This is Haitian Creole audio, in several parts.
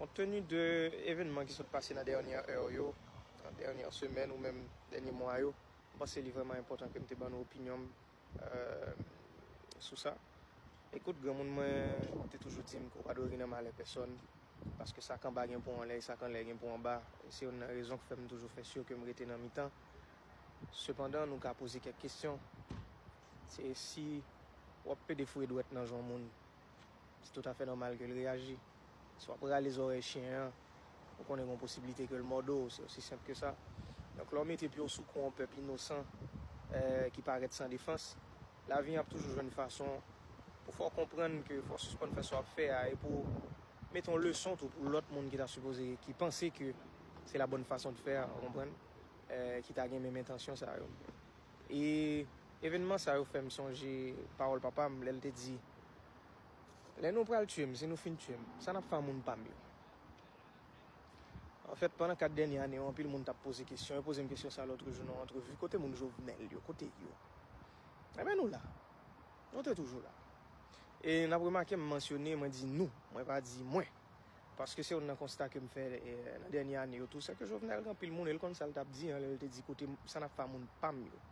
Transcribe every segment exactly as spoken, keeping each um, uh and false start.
Kont teni de evènman ki sot pase nan dènyè è yo, nan dènyè semèn ou menm dènyè mwa yo, m panse li vrèman enpòtan ke m te ban nou opinyon m, euh, sou sa. Ekout, granmoun mwen te toujou di m ke w pa dwe ri nan malè pèsòn, paske sa k anba gen pou anlè, e sa k anlè gen pou anba. E se youn nan rezon k fè m toujou fè si ke m rete nan mitan. Sepandan, nou ka poze kèk kesyon. Se si w ap pede foure dwèt nan je yon moun, se toutafè nòmal ke l reyaji. Si w ap rale zòrèy chen an, ou konnen gen posiblite ke l mòde w, se osi senp ke sa. Donk, lè w mete pye w sou kou yon pèp inosan, eh, ki parèt san defans, lavi an ap toujou jwenn fason pou fè w konprann ke fò w sispann fè sa w ap fè a, e pou mete yon leson tou pou lòt moun ki ta sipoze, ki panse ke se la bonne façon de faire, ou konprann, eh, ki ta gen menm entansyon sa yo. E evènman sa yo fè m sonje pawòl papa m lè l te di, lè nou pral tiye m, si nou fin tiye m, sa n ap fè a moun pa m yo? Anfèt, pandan kat dènye ane yo, anpil moun t ap poze kesyon. Yo poze m kesyon sa lòt jou nan yon antrevi. Kote moun Jovenel yo? Kote yo? Ebyen, nou la. Nou te toujou la. E n ap remake, m mansyone, mwen di nou. Mwen pa di mwen. Paske se youn nan konsta ke m fè, eh, nan dènye ane yo tou, se ke Jovenel gen anpil moun, e l konn sa l t ap di, an, lè l te di kote sa n ap fè a moun pa m yo.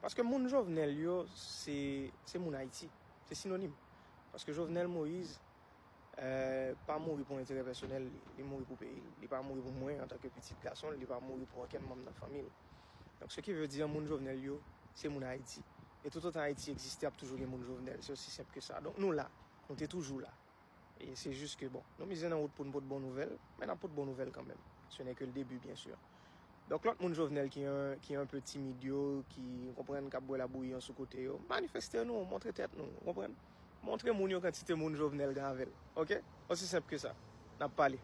Paske moun Jovenel yo, se, se moun Ayiti. Se sinonim. Paske Jovenel Moïse, eh, pa mouri pou enterè pèsonèl li. Li mouri pou peyi l. Li pa mouri pou mwen antanke pitit gason l, li pa mouri pou okenn manm nan fanmi l. Donk, ce qui veut dire, moun Jovenel yo, se moun Ayiti. E toutotan Ayiti egziste, ap toujou gen moun Jovenel. Se osi senp ke sa. Donk, nou la. Nou te toujou la. E se jis ke, bon, nou mize nan wout pou n pot bon nouvèl, men n ap pot bon nouvèl kanmenm. Ce n'est que le début, bien sûr. Donk, lòt moun Jovenel ki un, ki un peu timid yo, ki, ou konprann, k ap bwè labouyi an sou kote yo, manifeste nou, montre tèt nou, ou konprann? Montre moun yo kantite moun Jovenel gen avè l, oke? Osi senp ke sa. N ap pale.